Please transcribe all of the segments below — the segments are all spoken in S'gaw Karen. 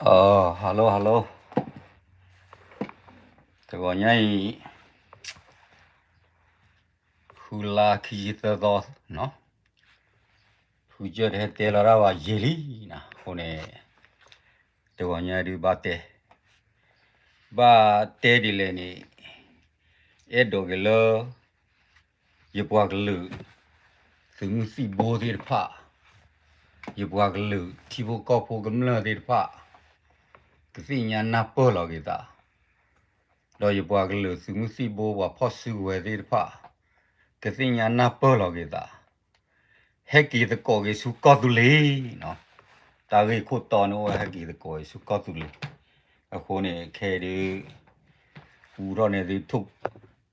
Hello hello, တဂီၤညါအံၤ ဃုလါခံဆံသၢသီ, ဖုကၢၢ်တဟဲတဲလီၤတၢ်ဘၣ်ယံာ်လံနၤ, အဃိန့ၣ် တဂီၤညါဒုးဘၣ်တဲ, ဘၣ်တဲဒ်လဲၣ်န့ၣ် အဲၣ်ဒိးက့ၤလၢ ယပှၤကလုာ် သုးမုၢ်သံၣ်ဘိသ့ၣ်တဖၣ်, ယပှၤကလုာ်ထံဖိကီၢ်ဖိကမျၢၢ်သ့ၣ်တဖၣ် ကသ့ၣ်ညါနၢ်ပၢၢ်လီၤက့ၤသး, ဒီးယပှၤကလုာ်သုးမုၢ်သံၣ်ဘိပှၤဖီၣ်စုကဝဲၤသ့ၣ်တဖၣ် ကသ့ၣ်ညါနၢ်ပၢၢ်လီၤက့ၤသး, ဟဲက့ၤသကိးက့ၤဆူကီၢ်သူလ့ၤ, တၢ်ဂ့ၢ်ခိၣ်တီန့ၣ်အိၣ်ဝဲဟဲက့ၤသကိးက့ၤဆူကီၢ်သူလ့ၤ, အဃိန့ၣ် ခဲအံၤဒုး ပူထီၣ်န့ၢ်သု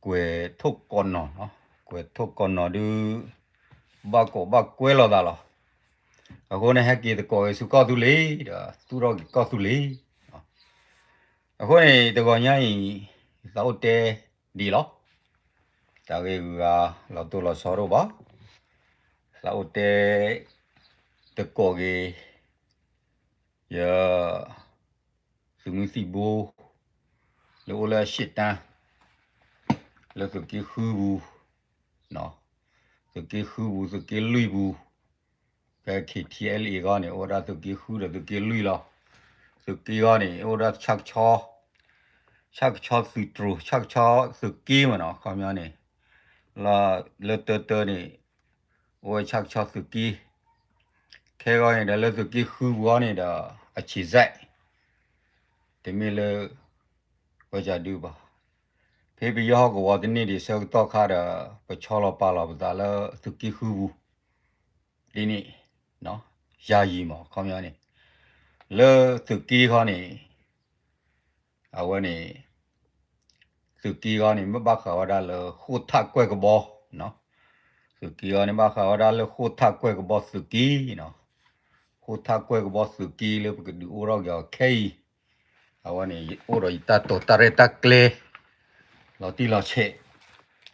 ကွဲးထိၣ်ကိးနီၢ်, ကွဲးထိၣ်ကိးနီၢ်ဒုး ဘၣ်ကိးဘၣ်ကွဲလိာ်သးလီၤ, အဃိန့ၣ် ဟဲက့ၤသကိးက့ၤဆူကီၢ်သူလ့ၤဒီး သူၣ်ထီၣ်က့ၤကီၢ်သူလ့ၤ, အဃိန့ၣ် တဂီၤညါအံၤ သးအိၣ်တဲဒ်အံၤလီၤ, တၢ်ဂ့ၢ်ဂုၤဂၤလီၤတိၢ်လီၤဆီတအိၣ်ဘၣ်, သးအိၣ်တဲ သကိးက့ၤ ယ သုးမုၢ်သံၣ်ဘိ လၢအိၣ်လၢအရှေ့တန်း လၢသုးက့ဃုပူၤ, သုးက့ဃုပူၤ သုးက့လွံၢ်ပူၤ, ဖဲ K T L A ဂီၢ်န့ၣ် အိၣ်ဝဲဒၣ်သုးက့ဃုဒီးသုးက့လွံၢ်လီၤ, သုးက့ဂီၢ်န့ၣ် အိၣ်ဝဲဒၣ်ဆၣ်ကဆီ, ဆၣ်ကဆီသုးတြိၤ ဆၣ်ကဆီသုးက့မ့ၢ်နီၤ ခီပညီန့ၣ်, လၢတၢတၢန့ၣ် အိၣ်ဝဲဆၣ်ကဆီသုးက့, ခဲဂီၢ်န့ၣ်ဒီးလၢသုးက့ဃုပူၤအံၤန့ၣ်ဒီး အဆံးစဲး, တမ့ၢ်လၢ ဝဲကဒုဘၣ်, ဖဲပယီၤဟီၣ်ကဝီၤတန့ၢ်ဒံးဆၢကတီၢ်ခါဒီး ပဆီလီၤပာ်လီၤပသးလၢသုးက့ဃုပူၤ, ဒ်န့ၣ်, ယၤယံၤမး ခီပညီန့ၣ်, လၢသုးက့ခီန့ၣ် အဝဲန့ၣ် သုးက့ဂီၢ်န့ၣ် မ့ၢ်ဘၣ်ဃးဝဲဒၣ်လၢဃိၣ်ထၣ်ကွဲၢ်ကဘီ, သုးက့ဂီၢ်န့ၣ် ဘၣ်ဃးဝဲဒၣ်လၢဃိၣ်ထၣ်ကွဲၢ်ကဘီသုးက့, ဃိၣ်ထၣ်ကွဲၢ်ကဘီသုးက့လၢပကဒုးအိၣ်ထီၣ်က့ၤအီၤခဲအံၤ, အဝဲန့ၣ် ယအိၣ်ဒီးယတၢ်တိာ်တၢ်ရဲၣ်တၢ်ကျဲၤ လီၤတံၢ်လီၤဆဲး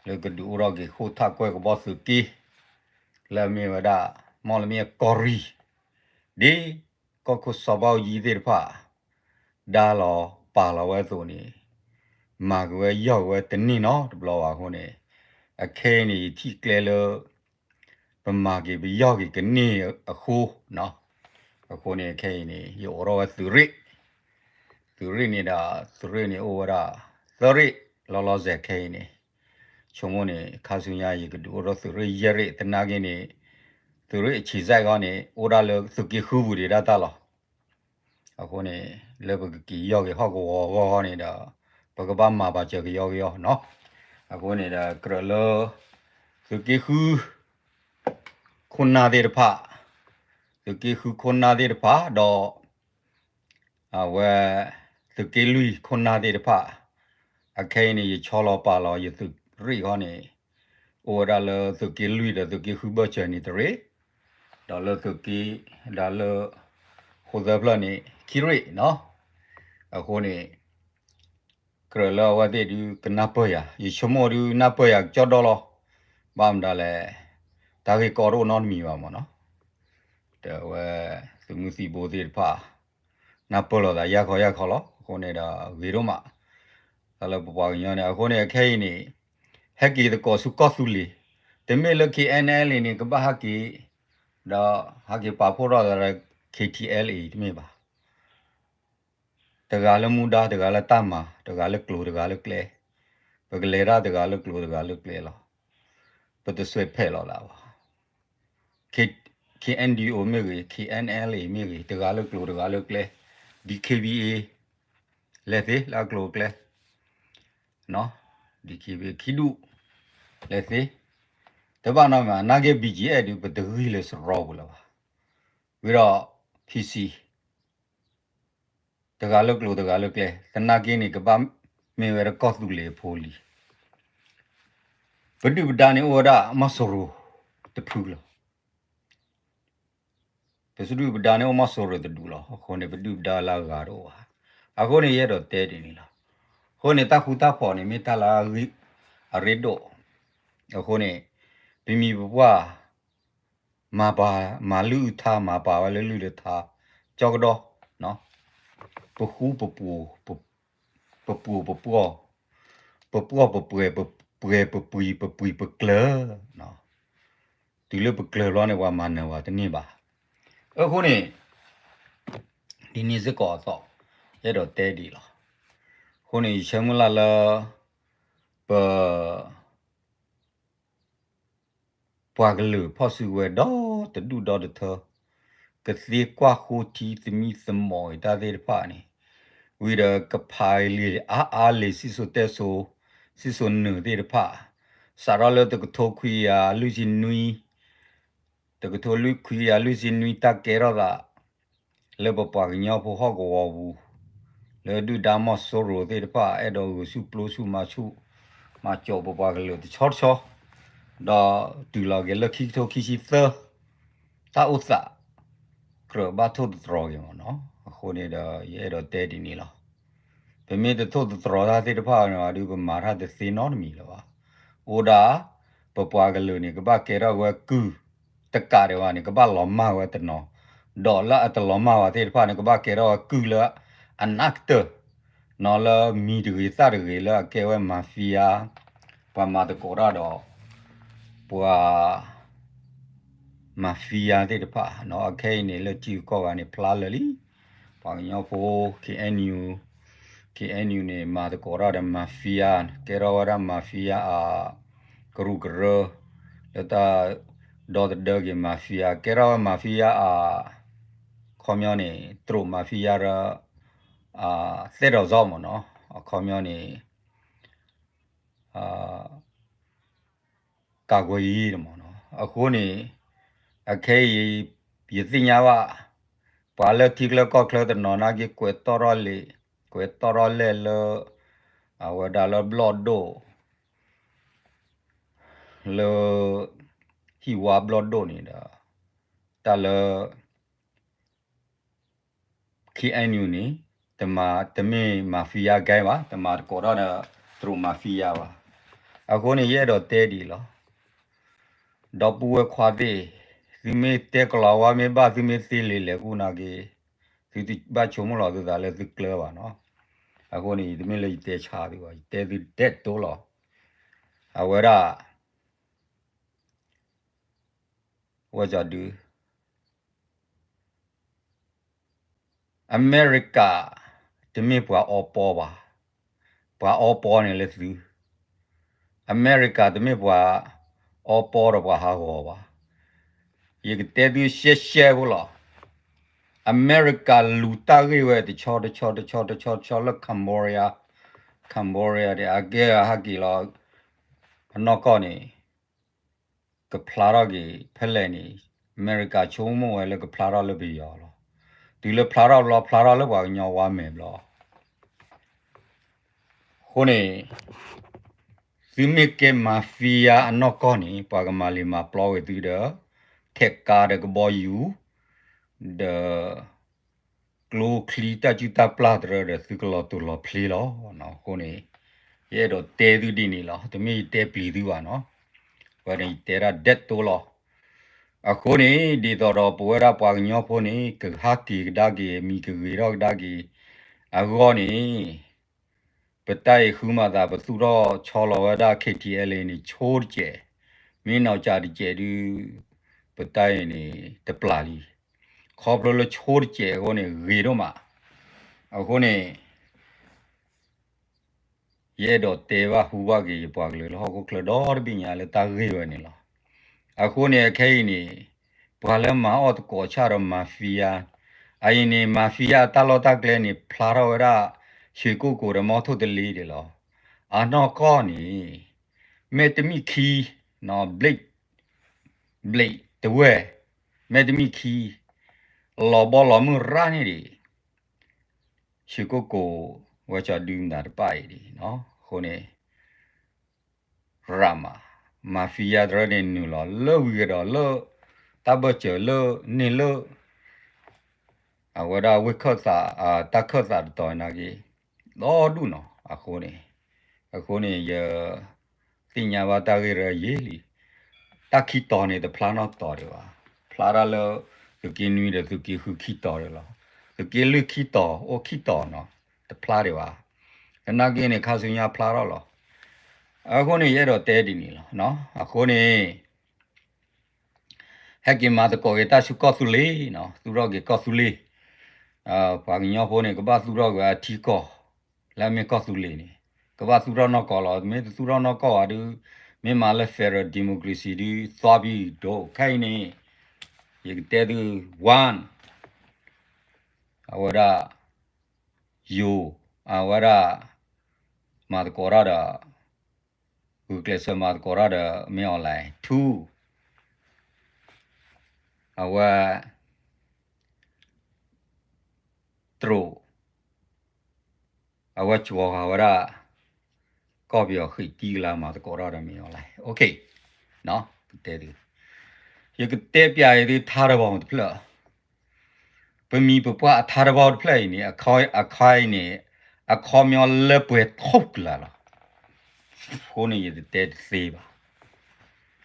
လၢကဒုးအိၣ်ထီၣ်က့ၤဃိၣ်ထၣ်ကွဲၢ်ကဘီသုးက့, လၢအမ့ၢ်ဝဲဒၣ် မီၣ်လမ့ၣ်အကီၢ်ရံၣ် ဒ်ကီၢ်ခိၣ်စီၤဘၣ်အူကၠံသ့ၣ်တဖၣ် ဒါလီၤပာ်လီၤဝဲအသိးန့ၣ်, မၤက့ၤဝဲယီၢ်က့ၤဝဲတန့ၢ်နီတဘျီဘၣ်အဃိန့ၣ်, အခဲအံၤန့ၣ် ယထံၣ်ကျဲလၢ ပမၤက့ၤပယီၢ်က့ၤကန့ၢ်အဃိ, အဃိန့ၣ် ခဲအံၤန့ၣ် ယအိးထီၣ်ဝဲသုးရ့ၣ်, သုးရ့ၣ်န့ၣ်ဒီး သုးရ့ၣ်န့ၣ်အိၣ်ဝဲဒၣ် သၢရ့ၣ်လီၤလီၤဆဲးခဲအံၤန့ၣ်, ဆိကမိၣ်န့ၣ် ခါဆူညါယကဒုးအိၣ်ထီၣ်သုးရ့ၣ်ယဲၢ်ရ့ၣ် သနာ်က့န့ၣ်, သုးရ့ၣ်အဆံးစဲးဂီၢ်န့ၣ် အိၣ်ဒၣ်လၢသုးက့ဃုပူၤဒံးဒၣ်တၢ်လီၤ. အဃိန့ၣ် လၢပကက့ၤယီၢ်က့ၤဟီၣ်ကဝီၤအဂီၢ်န့ၣ်ဒီး ပကဘၣ်မၤပာ်စၢၤကယီကယီနီၤ. အဃိန့ၣ်ဒီး ကြၢးလၢ သုးက့ဃု ခိၣ်နၢ်သ့ၣ်တဖၣ်, သုးက့ဃုခိၣ်နၢ်သ့ၣ်တဖၣ်ဒီး အဝဲ သုးက့လွံၢ်ခိၣ်နၢ်သ့ၣ်တဖၣ်, အခဲအံၤန့ၣ် ယဆီလီၤပာ်လီၤယသုးရ့ၣ်ဃီန့ၣ်, အိၣ်ဝဲဒၣ်လၢသုးက့လွံၢ်ဒီးသုးက့ဃုဘၢၣ်စၢၤန့ၣ်တရ့ၣ်, ဒီးလၢသုးက့ ဒီးလၢ ဃိၣ်သၢဖျၢၣ်န့ၣ် ခံရ့ၣ်နီၤ. အဃိန့ၣ် ကြၢးလၢအဝဲသ့ၣ်ဒုးကနၢ်ပၢၢ်ယၤ, ယဆိကမိၣ်ဒုးနၢ်ပၢၢ်ယၤကကၠီဒီလီၤ. ဘၣ်မတၤလဲၣ်, တၢ်ဂ့ၢ်ကီတအိၣ်နီတမံၤဘၣ်မ့ၢ်နီၤ. ဒီးအဝဲ သုးမုၢ်သံၣ်ဘိသ့ၣ်တဖၣ် နၢ်ပၢၢ်လိာ်သးယၢ်ခီယၢ်ခီလီၤ. အဃိန့ၣ်ဒီးဂ့ၤဒိၣ်မး တၢ်လၢပပှၤကညီန့ၣ်. အဃိန့ၣ် အခဲအံၤန့ၣ် ဟဲက့ၤသကိးဆူကီၢ်သူလ့ၤ, တမ့ၢ်လၢ K N L A န့ၣ် ကဘၣ်ဟဲက့ၤ ဒီးဟဲက့ၤပာ်ဖှိၣ်ထီၣ်သးလၢ K T L A တမ့ၢ်ဘၣ်. တဂၤလၢမူဒါ, တဂၤလၢတၢ်မၤ, တဂၤလၢကျိၤ, တဂၤလၢကျဲ, ပကလဲၤတၢ်တဂၤလၢကျိၤ တဂၤလၢကျဲလီၤ. ပတစွဲးဖဲးလီၤလၢၤဘၣ်. K, K N D O မ့ၢ်ဂ့ၤ, K N L A မ့ၢ်ဂ့ၤ, တဂၤလၢကျိၤ တဂၤလၢကျဲ, D K B A လဲၤသ့လၢအကျိၤအကျဲ, D K B A ခံဒူၣ် လဲၤသ့, တဘၣ်နီတမံၤ, နာ်က့ B G F ဒုး ပတဂံၢ်လၢစရီပူၤလၢၤဘၣ်. ဝံၤဒီး P C တဂၤလၢကျိၤတဂၤလၢကျဲ, သနာ်က့န့ၣ် ကဘၣ်မ့ၢ်ဝဲဒၣ်ကီၢ်သူလ့ၤအဖိလံၤ. ပဒုၣ်ပဒါန့ၣ်အိၣ်ဝဲဒၣ်မီၢ်စိရိၤတဖုလီၤ. ပဒုၣ်ပဒါန့ၣ်အိၣ်မီၢ်စိရိၤတဒူၣ်လီၤ. အဃိန့ၣ် ပဒုၣ်ပဒါလၢအဂၤတအိၣ်ဘၣ်. အဃိန့ၣ် ယအဲၣ်ဒိးတဲဒ်န့ၣ်လီၤ. အဃိန့ၣ် တၢ်ဃူတၢ်ဖိးန့ၣ် မ့ၢ်တၢ်လၢအဂ့ၢ်အရ့ဒိၣ်. အဃိန့ၣ် ပမံၤပပှၢ် မၤပာ်, မၤလုၢ်အုၣ်ထါ, မၤပာ်ဝဲလၢလုၢ်လၢထါ ကၠီကဒီးနီၤ. ပဃူပပှိၤ, ပပှိၤပပှီၢ်, ပပှီၢ်ပပှဲၤ, ပပှဲၤပပှံၤ, ပပှံၤပကျၢၤ, တုၤလၢပကျၢၤဘျီန့ၣ် ပှၤမၤနၢၤပှၤတန့ၢ်ဘၣ်. အဃိန့ၣ် ဒ်န့ၣ်စ့ၢ်ကီးအသိး ယအဲၣ်ဒိးတဲဒ်အံၤလီၤ. အဃိန့ၣ် ယဆၢမုၢ်လၢ်လၢ ပ ပှၤကလုာ်ဖီၣ်စုကဝဲၤဒီတဒူၣ်ဒီတထၢ ကသ့ကွၢ်ဃိထံသမံသမိးအံၤတၢ်သ့ၣ်တဖၣ်န့ၣ် ဝံၤဒီးကဖးလံာ်အါအါလံာ်စံၣ်စိၤတဲစိၤ, စံၣ်စိၤနုာ်သ့ၣ်တဖၣ်, စးထီၣ်လၢတကထိခွံကယၤလွံၢ်ဆံနွံ, တကထိလွံၢ်ခွံကယၤလွံၢ်ဆံနွံ တၢ်ကဲထီၣ်သး လၢပပှၤကညီဖိဟီၣ်ကဝီၤပူၤ, လၢဒုၣ်ဒါမီၢ်စိရိၤသ့ၣ်တဖၣ် အဲၣ်ဒိးဂုာ်ဆူၣ်ပျိဆူၣ်မၤဆူၣ် မၤစိာ်ပပှၤကလုာ်တဆီတဆီ, ဒီးတုၤလီၤက့ၤလၢခံကထိခံဆံသၢ တၢ်အိၣ်သး ကြၢးဘၣ်ထိၣ်သတြီၤက့ၤမ့ၢ်နီၤ. အဃိန့ၣ်ဒီး ယအဲၣ်ဒိးတဲဒ်န့ၣ်လီၤ. ပမ့ၢ်တထိၣ်သတြီၤတၢ်သ့ၣ်တဖၣ်န့ၣ်ဘၣ်ဒီး ပမၤတၢ်တသ့နီတမံၤလၢၤဘၣ်. အိၣ်ဒၣ် ပပှၤကလုာ်န့ၣ် ကဘၣ်ကဲထီၣ်ဝဲကုၢ် တကးဒံးဘၣ်န့ၣ် ကဘၣ်လီၤမၢ်ဝဲတနီၤ, ဒီးလၢအတလီၤမၢ်ဘၣ်သ့ၣ်တဖၣ်န့ၣ် ကဘၣ်ကဲထီၣ်ဝဲကုၢ်လၢအနးကတၢၢ်, နီၤလၢမံၤတဂ့ၤသၣ်တဂ့ၤလၢအကဲဝဲ mafia, ပှၤမၤသကိးတၢ်ဒီး ပှၤ mafia သ့ၣ်တဖၣ်နီၤ. အခဲအံၤန့ၣ် လၢထံဂုၤကီၢ်ဂၤန့ၣ် ဖျါလၢာ်လံ. ပှၤကညီဖိ K N U, K N U န့ၣ် မၤသကိးတၢ်ဒီး mafia, ကဲထီၣ်ဝဲဒၣ် mafia အကရူၢ်ကရၢ, လၢတၢ်ဒီသဒၢက့ၤ mafia, ကဲထီၣ်ဝဲ mafia အ ခီပညီန့ၣ် တရူး mafia ဒီး သဲၣ်ဒီးစီမ့ၢ်နီၤ, အခီပညီန့ၣ် ကာကွယ်ရေး မ့ၢ်နီၤ. အဃိန့ၣ် အခဲအံၤ ယသ့ၣ်ညါဘၣ် ပှၤလၢထံချၢကီၢ်ချၢတနီၤနာ်က့ ကွဲးတီၣ်ထီၣ်လံာ် ကွဲးတီၣ်ထီၣ်လဲၢ်လၢ အဝဲဒၣ်လၢဘျီၣ်ဒိၣ် လၢ ဟံၣ်ဝါဘျီၣ်ဒိၣ်န့ၣ်ဒီး တၢ်လၢ K N U န့ၣ် တမ့ၢ် mafia gang ဘၣ်, တမၤသကိးတၢ်ဒီး တရူး mafia ဘၣ်. အဃိန့ၣ် ယအဲၣ်ဒိးတဲဒ်အံၤလီၤ. ဒီပုၢ်ဝဲၢ်ခွါသ့ၣ်, သုမ့ၢ်တဲကလီၤဝါမ့ၢ်ဘၣ် သုမ့ၢ်သ့လံာ်လဲၢ်ကူၣ်နာ်က့ သုတဘၣ်ဆိကမိၣ်လီၤသုသးလၢသုကျၢၤဘၣ်နီၤ. အဃိန့ၣ် တမ့ၢ်လၢယတဲဆါသုဘၣ်, ယတဲသုဒဲးတိလီၤ. အဝဲဒၣ် ဝဲကၠီဒု အမဲရကၤ တမ့ၢ်ပှၤအီပီဘၣ်. ပှၤအီပီန့ၣ်လၢသု, အမဲရကၤတမ့ၢ်ပှၤအီပီဒီးပှၤဟးဂီၤဘၣ်. ယကတဲသုရှဲရှဲဖိလီၤ. အမဲရကၤလူၤတၢ်ဂ့ၢ်ဝဲတဆီတဆီတဆီတဆီတဆီလၢ Cambodia, Cambodia န့ၣ် အကဲဟဲက့ၤလီၤ အနီၢ်ကီၢ်န့ၣ် ကဖျါထီၣ်က့ၤဖဲလဲၣ်န့ၣ် အမဲရကၤဆိကမိၣ်ဝဲလၢကဖျါထီၣ်လၢပယီၤလီၤ. တုၤလၢဖျါထီၣ်ဘျီ ဖျါထီၣ်လၢပှၤကညီဝါမဲာ်ဘျီ. အဃိန့ၣ် သုမ့ၢ်ကဲ mafia အနီၢ်ကီၢ်န့ၣ် ပှၤကမၤလံာ်မၤပျီဝဲသုဒီး ထဲးကါဒီးကဘီယူၤ ဒီး ကျိချံတၢ်စုၣ်တၢ်ပျၢ်တရၢဒီး သုကလီၤတိၤလီၤဖျ့လီၤ. အဃိန့ၣ် ယအဲၣ်ဒိးတဲသုဒ်န့ၣ်လီၤ. တမ့ၢ်ယတဲပျံၤသုဘၣ်နီၤ. ဝဲန့ၣ်ယတဲဒၣ်ဒဲးတိလီၤ. အဃိန့ၣ် ဒ်သိးဒီးပဝဲဒၣ်ပှၤကညီဖိန့ၣ် ကဟးက့ၤကဒါက့ၤ မံၤကဂ့ၤထီၣ်ကဒါက့ၤ အဂီၢ်န့ၣ် ပတၢ်အံၤဃုမၤသး ပသူၣ်ထီၣ်ဆီလီၤဝဲဒၣ် K T L A န့ၣ် ဆိတစဲး, မ့ၢ်နီၢ်ကၠးတစဲးဒုး ပတၢ်အံၤန့ၣ် တပျၢ်လံ. ခီဖျိလၢဆိတစဲးအဃိန့ၣ် ဂ့ၤဒိၣ်မး. အဃိန့ၣ် ယအဲၣ်ဒိးတဲဘၣ်ဟူဘၣ်က့ၤယပှၤကလုာ်လၢဟီၣ်ခိၣ်ချၢဒီတဘ့ၣ်ညါလၢတၢ်ဂ့ၢ်ဝဲန့ၣ်လီၤ. အဃိန့ၣ် အခဲအံၤန့ၣ် ပှၤလၢမၤအီၣ်သကိးဆၣ်ဒီး mafia, အအံၤန့ၣ် mafia အတၢ်လီၢ်တၢ်ကျဲန့ၣ် ဖျါထီၣ်ဝဲဒၣ် ရွှေကုက္ကိုဒီး မီထိၣ်တလ့ဒၣ်လီၤ. အနီၢ်ကီၢ်န့ၣ် မဲာ်တမံၣ်ခံ, ဘျ့း, ဘျ့းတဝဲၢ်, မဲာ်တမံၣ်ခံ, လီၤဘီလီၤမုၢ်ရၣ်န့ၣ်ဒံး ရွှေကုက္ကို ဝဲကၠီဒုမနုၤတပၣ်အံၤဒံးနီၤ. အဃိန့ၣ် ရၣ်မး, mafia တရၢန့ၣ်နုာ်လီၤလၢဝံၤကဒီးလၢ တၢ်ဘၢၣ်စၢၤလၢန့ၣ်လၢ အဝဲဒၣ်ဝ့ၢ်ခၢၣ်သး တၢ်ခၢၣ်သးတတီၤနာ်က့ ဒီဒူၣ်နီၤ. အဃိန့ၣ် အဃိန့ၣ် ယ သ့ၣ်ညါဘၣ်တၢ်ဂ့ၢ်ရၢယံာ်လံ. တၢ်ခံတီၤန့ၣ် တဖျါနီၢ်တီၤဒံးဘၣ်. ဖျါတၢ်လၢ သုးက့နွံဒီးသုးက့ဃုခံတီၤဒံးလီၤ. သုးက့လွံၢ်ခံတီၤ အိၣ်ခံတီၤနီၤ, တဖျါဒံးဘၣ်. သနာ်က့န့ၣ် ခါဆူညါဖျါထီၣ်လီၤ. အဃိန့ၣ် ယအဲၣ်ဒိးတဲဒ်န့ၣ်လီၤ. အဃိန့ၣ် ဟဲက့ၤမၤသကိးက့ၤတၢ်ဆူကီၢ်သူလ့ၤနီၤ, သူၣ်ထီၣ်က့ၤကီၢ်သူလ့ၤ. ပှၤကညီဖိန့ၣ် ကဘၣ်သူၣ်ထီၣ်က့ၤအထံကီၢ် လၢအမ့ၢ်ကီၢ်သူလ့ၤန့ၣ်, ကဘၣ်သူၣ်ထီၣ်နီၢ်ကီၢ်လီၤ. မ့ၢ်တသူၣ်ထီၣ်နီၢ်ကီၢ်ဘၣ်ဒီး မ့ၢ်မၤလၢ federal democracy ဒီး သွါဘံၣ်ဒိၣ်ခဲအံၤန့ၣ်, ယကတဲသု one အဝဲဒၣ် ယိၤ, အဝဲဒၣ် မၤသကိးတၢ်ဒီး ဂုာ်ကျဲးစၢးမၤသကိးတၢ်ဒီး မ့ၢ် online two အဝဲ တရူး, အဝဲစှီၤဃာ်ဝဲဒၣ် ကီၢ်ပယီၤဃံးတံၢ်ကလါ မၤသကိးတၢ်ဒီး မ့ၢ် online, okay, ကတဲသု, ယကတဲပျးအံၤသု ထါတဘီတဖျၢၣ် ပမံၤပပှၢ်အထါတဘီတဖျၢၣ်အံၤန့ၣ် အခီအံၤန့ၣ် အခီပညီလၢပှဲၤထူၣ်ကလာ်လီၤ. အဃိန့ၣ် ယတတဲတသ့ဘၣ်.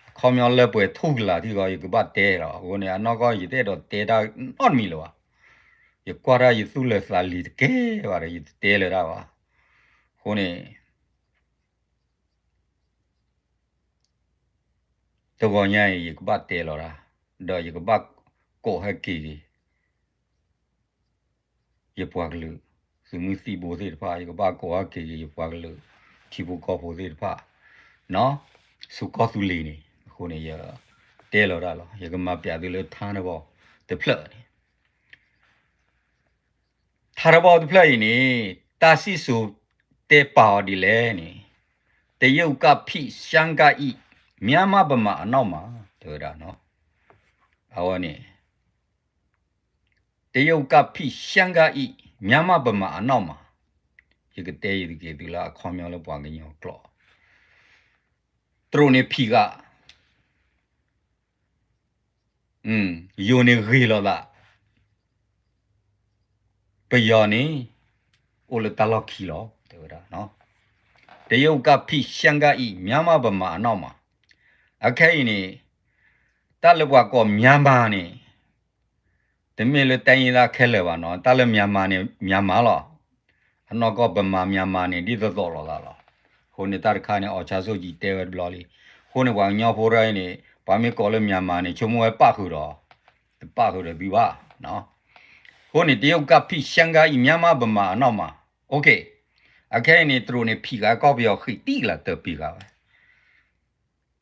အခီပညီလၢပှဲၤထူၣ်ကလာ်ထံဂီ ယကဘၣ်တဲလီၤ. အဃိန့ၣ် အနီၢ်ကီၢ် ယတအဲၣ်ဒိးတဲတၢ်နီတမံၤလၢၤဘၣ်. ယကွၢ်တၢ်ယသူၣ်လၢာ်သးလံၤတကဲဘၣ်ဒီး ယတတဲလၢၤတၢ်ဘၣ်. အဃိန့ၣ် တဂီၤညါအံၤ ယကဘၣ်တဲလီၤတၢ်, ဒီးယကဘၣ်ကိးဟဲက့ၤက့ၤ ယပှၤကလုာ် သုးမုၢ်သံၣ်ဘိသ့ၣ်တဖၣ်, ယကဘၣ်ကိးဟဲက့ၤက့ၤ ယပှၤကလုာ် ထံဖိကီၢ်ဖိသ့ၣ်တဖၣ် ဆူကီၢ်သူလ့ၤန့ၣ်. အဃိန့ၣ် ယတဲလီၤတၢ်လီၤ. ယကမၤပျးသုလၢထါတဘီတဖျၢၣ်န့ၣ် ထါတဘီတဖျၢၣ်အံၤန့ၣ် တၢ်စံၣ်စိၤတဲပာ်အီၤဒ်လဲၣ်န့ၣ်, တရုတ်ကဖံးရှမ်းကအိၣ် မြန်မာဗမာအနောက်မှာ တဲဝဲဒၣ်, အဝဲန့ၣ် တရုတ်ကဖံးရှမ်းကအိၣ် မြန်မာဗမာအနောက်မှာ, ယကတဲယက့ၤသုလၢအခီပညီလၢပှၤကညီကျိာ်, တရူးန့ၣ်ဖံးဃာ် ယိၤန့ၣ်ဂ့ၤလိာ်သး, ပယီၤန့ၣ် အိၣ်လၢတၢ်လီၢ်ခံလီၤ တဲဝဲဒၣ်, တရုတ်ကဖံးရှမ်းကအိၣ် မြန်မာဗမာအနောက်မှာ, အခဲအံၤန့ၣ် တၢ်လၢပှၤကိး မြန်မာန့ၣ် တမ့ၢ်လၢတိုင်းရင်းသား ခဲလၢာ်ဘၣ်နီၤ, တၢ်လၢ မြန်မာန့ၣ် မြန်မာလီၤ. အနီၢ်ကီၢ် ဗမာ မြန်မာန့ၣ် ဒ်သိးသိးလိာ်သးလီၤ. အဃိန့ၣ် တၢ်တခါန့ၣ် အောင်ဆန်းစုကြည် တဲဝဲတဘျီလံ. အဃိန့ၣ် ပှၤကညီဖိတဂၤအံၤန့ၣ် ပှၤမ့ၢ်ကိးလၢ မြန်မာန့ၣ် ဆိကမိၣ်ဝဲပၣ်ဃုာ်ဒီး, တပၣ်ဃုာ်ဒီးသုဘၣ်. အဃိန့ၣ် တရုတ်ကဖံးရှမ်းကအိၣ် မြန်မာဗမာအနောက်မှာ, okay, အခဲအံၤန့ၣ် တရူးန့ၣ်ဖံးဃာ်ကီၢ်ပယီၤဃံးတံၢ်ကလါ တပံးဃာ်ဝဲ